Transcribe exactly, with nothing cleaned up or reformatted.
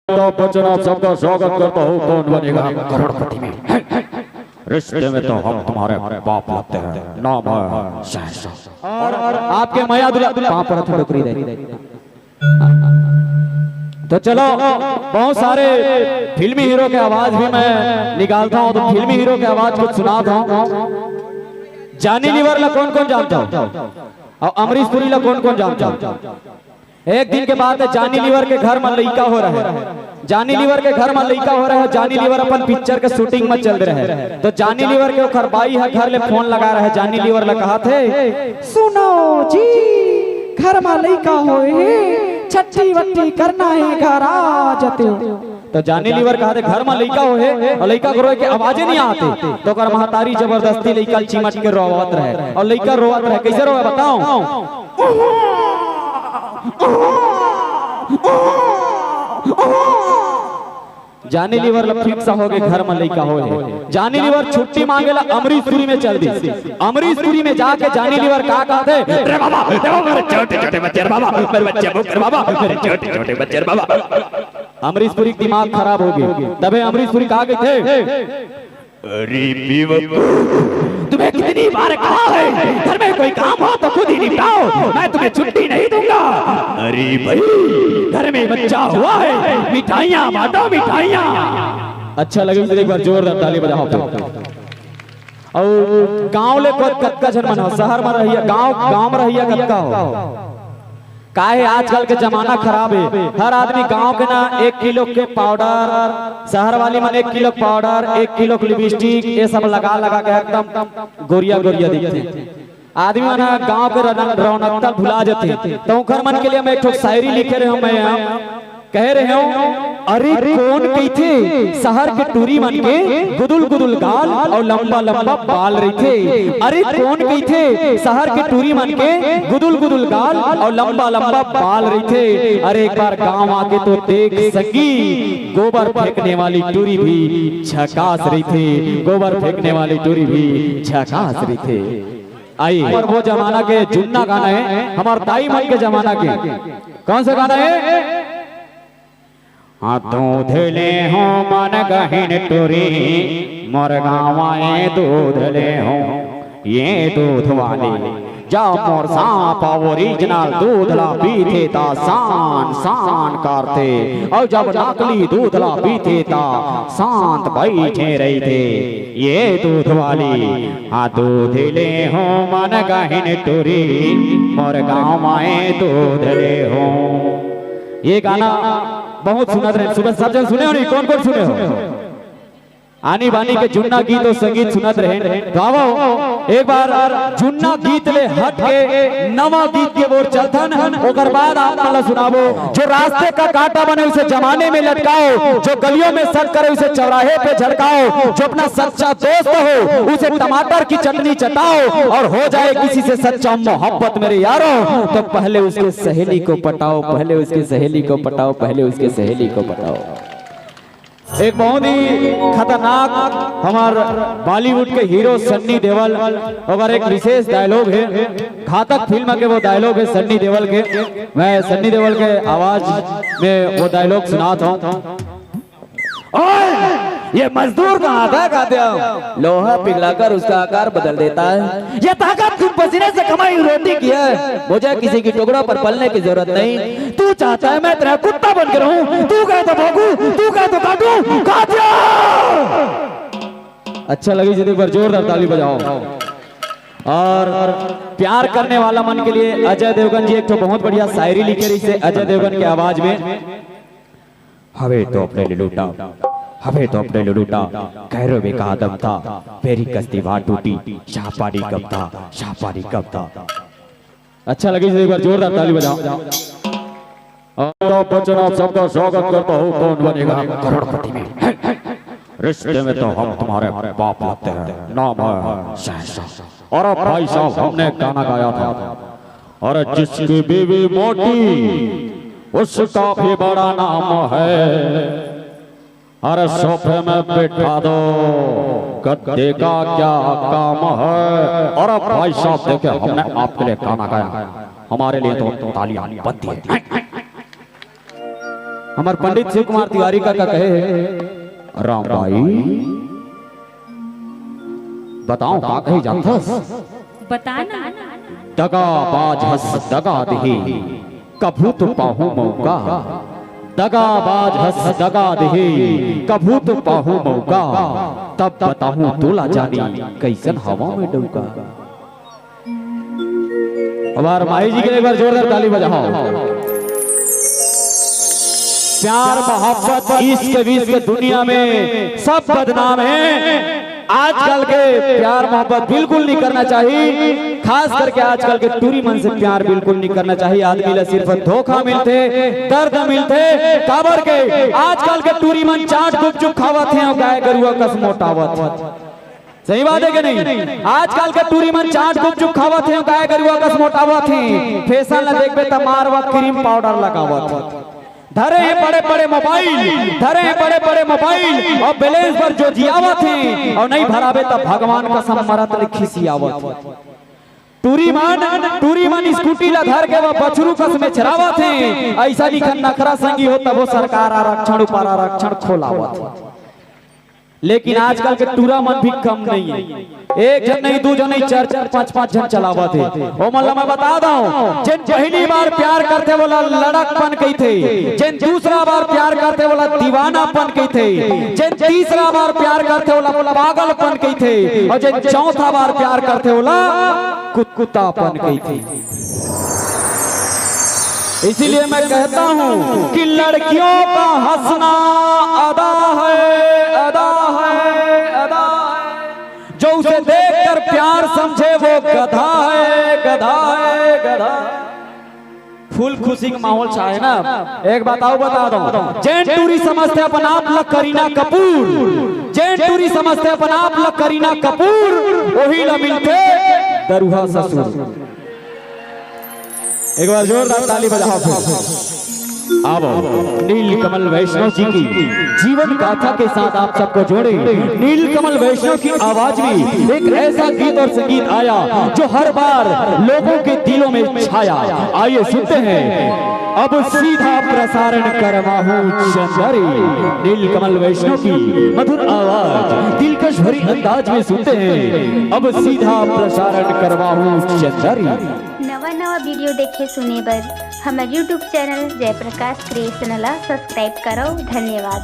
अमिताभ बच्चन, आप सबका स्वागत करता हूँ। कौन बनेगा करोड़पति में? रिश्ते में तो हम तुम्हारे बाप लगते हैं। नाम है शहंशाह। और आपके मया दुला पाँव पर डोकरी दे। तो चलो, बहुत सारे फिल्मी हीरो के आवाज भी मैं निकालता हूँ, तो फिल्मी हीरो के आवाज कुछ सुनाता हूँ। जॉनी लीवर ला कौन कौन जानता हो? और अमरीश पुरी ला कौन कौन जानता हो? एक दिन के बात है, जॉनी लीवर के घर में लइका हो रहे। जॉनी लीवर के घर में लइका हो रहे, जॉनी लीवर अपन पिक्चर के शूटिंग में चल रहे। तो जॉनी लीवर के ओकर बाई ह घर ले फोन लगा रहे, जॉनी लीवर ला कहा थे, "सुनो जी, घर में लइका होए हे, छट्टी वट्टी करना है, घर आ जाते हो।" तो जॉनी लीवर कहा थे, "घर में लइका हो हे और लइका के रोए के आवाजे नहीं आते।" तो ओकर महतारी जबरदस्ती लइका ल चिमट के रोवत रहे और लइका रोवत रहे। कैसे रोवे बताओ? जॉनी लीवर ला फिक्स हो गए, घर में लइका हो हे। जॉनी लीवर छुट्टी मांगे ला अमरीशपुरी में चल दी। अमरीशपुरी में जाके जॉनी लीवर का कहते, "रे बाबा, रे बाबा, मेरे छोटे छोटे बच्चे, रे बाबा, मेरे बच्चे मुख, रे बाबा, मेरे छोटे छोटे बच्चे, रे बाबा।" अमरीशपुरी के दिमाग खराब हो गए। तबे अमरीशपुरी का कहते, "अरे बेवकूफ, तुम्हें कितनी बार कहा है, घर में कोई काम हो तो खुद ही निपटाओ, मैं तुम्हें छुट्टी नहीं दूंगा। अरे भाई, घर में बच्चा हुआ है, मिठाइयाँ बांटो, मिठाइयाँ।" अच्छा लगे तो एक बार जोरदार ताली बजाओ। और गांव ले कत-, कतका झन मन हो, शहर में रहिया, गांव, गांव में रहिया कतका हो? काहे आजकल के जमाना खराब है, हर आदमी गांव के ना एक किलो के पाउडर, शहर वाली मन एक किलो के पाउडर, एक किलो के लिपस्टिक, ये सब लगा लगा के एकदम गोरिया गोरिया दिखते। आदमी मन ह गांव के रौन-, रौनकता भुला जथे। तो उखर मन के लिए मैं एक ठो शायरी लिखे रहे हूं, मैं यहाँ कहे रहे हूं, अरे कौन कहिथे शहर के टूरी मन के गुदुल गुदुल गाल और लंबा लंबा बाल रहिथे? अरे कौन कहिथे शहर के टूरी मन के गुदुल गुदल गाल और लंबा लंबा बाल रहिथे? अरे एक बार गांव आके तो देख सकी, गोबर फेंकने वाली टूरी भी झकास रहिथे, गोबर फेंकने वाली टूरी भी झकास रहिथे। आई, और वो जमाना के जुन्ना गाना है, हमार दाई मन के जमाना के। कौन सा गाना है? हाँ, दूध ले हो मन गहिन टूरी, मोर गाँव ए दूध ले हो, ये दूध वाली। जब मोर सांप ओरिजिनल दूध ला पीथे, ता शान शान करथे, और जब नकली दूध ला पीथे, ता शांत बैठे रहिथे। ये दूध वाली, हाँ, दूध ले हो मन गहिन टूरी, मोर गाँव ए दूध ले हो। ये गाना बहुत सुनत रहे, सुबह सब जन सुने हो नहीं? कौन कौन सुने हो? आनी बानी के जुन्ना गीत और संगीत सुनत रहे। तो आवो, एक बार जुन्ना गीत ले हट के नवा गीत के ओर चलथन, ओकर बाद आप मन ला सुनाबो। जो रास्ते का कांटा बने उसे जमाने में लटकाओ, जो गलियों में शक करे उसे चौराहे पे झड़काओ, जो अपना सच्चा दोस्त हो उसे टमाटर की चटनी चटाओ, और हो जाए किसी से सच्चा मोहब्बत मेरे यारों, तो पहले उसके सहेली को पटाओ, पहले उसके सहेली को पटाओ, पहले उसके सहेली को पटाओ। एक बहुत ही खतरनाक हमार बॉलीवुड के हीरो सन्नी देओल, ओकर एक विशेष डायलॉग है, घातक फिल्म के वो डायलॉग है सन्नी देओल के। मैं सन्नी देओल के आवाज में वो डायलॉग सुनाता हूँ। ओए, ये मजदूर कहाँ था, खाते हो? लोहा पिघलाकर उसका आकार बदल देता है। ये ताकत खून पसीने से कमाई हुई रोटी की है। मुझे किसी की टुकड़ों पर पलने की जरूरत नहीं। तू चाहता है मैं तेरा कुत्ता बनकर रहूं? तू कहे तो भौंकूं, तू कहे तो काटूं, काट दिया। अच्छा लगी जी, एक बार जोरदार ताली बजाओ। और प्यार करने वाला मन के लिए अजय देवगन जी एक तो बहुत बढ़िया शायरी लिखे रही से अजय देवगन के आवाज में। हवे तो अपने ले लूटा, हवे तो अपने ले लूटा, कैरो में का दम था, मेरी कश्ती वहां टूटी, शाह पानी कम था, शाह पानी कम था। अच्छा लगे तो एक बार जोरदार ताली बजाओ। अमिताभ बच्चन, आप सबका स्वागत करता हूँ। कौन बनेगा करोड़पति में? रिश्ते में तो हम तुम्हारे बाप लगते हैं। नाम है शहंशाह। और अब भाई साहब, हमने गाना गाया था, और जिसकी बीवी मोटी, उसका भी बड़ा नाम है। अरे सोफे में बिठा दो, गद्दे का क्या काम है। और अब भाई साहब, देखिए, हमने आपके लिए गाना गाया, हमारे लिए तो तालियां बनती है। हमर पंडित शिव कुमार तिवारी का, का कहे हे, राम बाई, बताओ का कहे जाथस? बता ना। दगाबाज हस दगा देहे, कभू तो पाहूं मौका। दगाबाज हस दगा देहे, कभू तो पाहूं मौका। तब बताहूं तोला जानी, कइसन हवा में डौका। हमार माही जी के लिए एक बार जोरदार ताली बजाओ। प्यार मोहब्बत इश्क विश्क दुनिया में सब बदनाम है। आजकल के प्यार मोहब्बत बिल्कुल नहीं करना चाहिए। खास करके आजकल के टूरी मन से प्यार बिल्कुल नहीं करना चाहिए। आदमी ला सिर्फ धोखा मिलथे, दर्द मिलथे। काबर के आजकल के टूरी मन चाट गुपचुप खावत हे अउ गाय गरुआ कस मोटावत हे। सही बात है कि नहीं? आजकल के टूरी मन चाट गुपचुप खावत हे, गाय गरुआ कस मोटावत हे। फैशन ला देखबे त मारवा क्रीम पाउडर लगावत हे। धरे हे बड़े बड़े मोबाइल, धरे हे बड़े बड़े मोबाइल अउ बैलेंस बर जोजियावत हे अउ नहीं भराबे त भगवान कसम मरत ले खिसियावत हे। टूरी मन, टूरी मन स्कूटी ला धर के वो बछरू कस मेछरावत हे। अइसा निखन नखरा संगी हो तभो सरकार आरक्षण ऊपर आरक्षण खोलावत हे। लेकिन आजकल के टूरा मन भी कम नहीं है। एक झन नहीं, दू झन नहीं, चार चार, पांच पांच झन चलावत हे। ओमन ला मैं बता दंव, जेन पहली बार प्यार करथे वोला लड़कपन कहिथे, जेन दूसरा बार प्यार करथे वोला दीवानापन कहिथे, जेन तीसरा बार प्यार करथे वोला पागलपन कहिथे, अउ जेन चौथा बार प्यार करथे वोला कुत्तापन कहिथे। इसीलिए मैं कहता हूं कि लड़कियों का हंसना अदा है, अदा है, अदा है। जो उसे देखकर प्यार समझे वो गधा है, गधा है, गधा। फुल खुशी के माहौल छाए ना। एक बात अउ बता दंव, जेन टूरी समझथे अपन आप ला करीना कपूर, जेन टूरी समझथे अपन आप ला करीना कपूर, ओही ला मिलथे दरुहा ससुर। एक बार जोरदार ताली बजाओ फिर। आवो, नील कमल वैष्णव जी की जीवन गाथा के साथ आप सबको जोड़े। नील कमल वैष्णव की आवाज में एक ऐसा गीत और संगीत आया जो हर बार लोगों के दिलों में छाया। आइए सुनते हैं। अब सीधा प्रसारण करवाहूं चंदारी। नील कमल वैष्णव की मधुर आवाज, दिलकश भरी अंदाज में सुनते हैं। अब सीधा प्रसारण करवाहूं चंदारी। नवा नवा वीडियो देखे सुने बर हमर YouTube चैनल जयप्रकाश क्रिएशन ला सब्सक्राइब करव। धन्यवाद।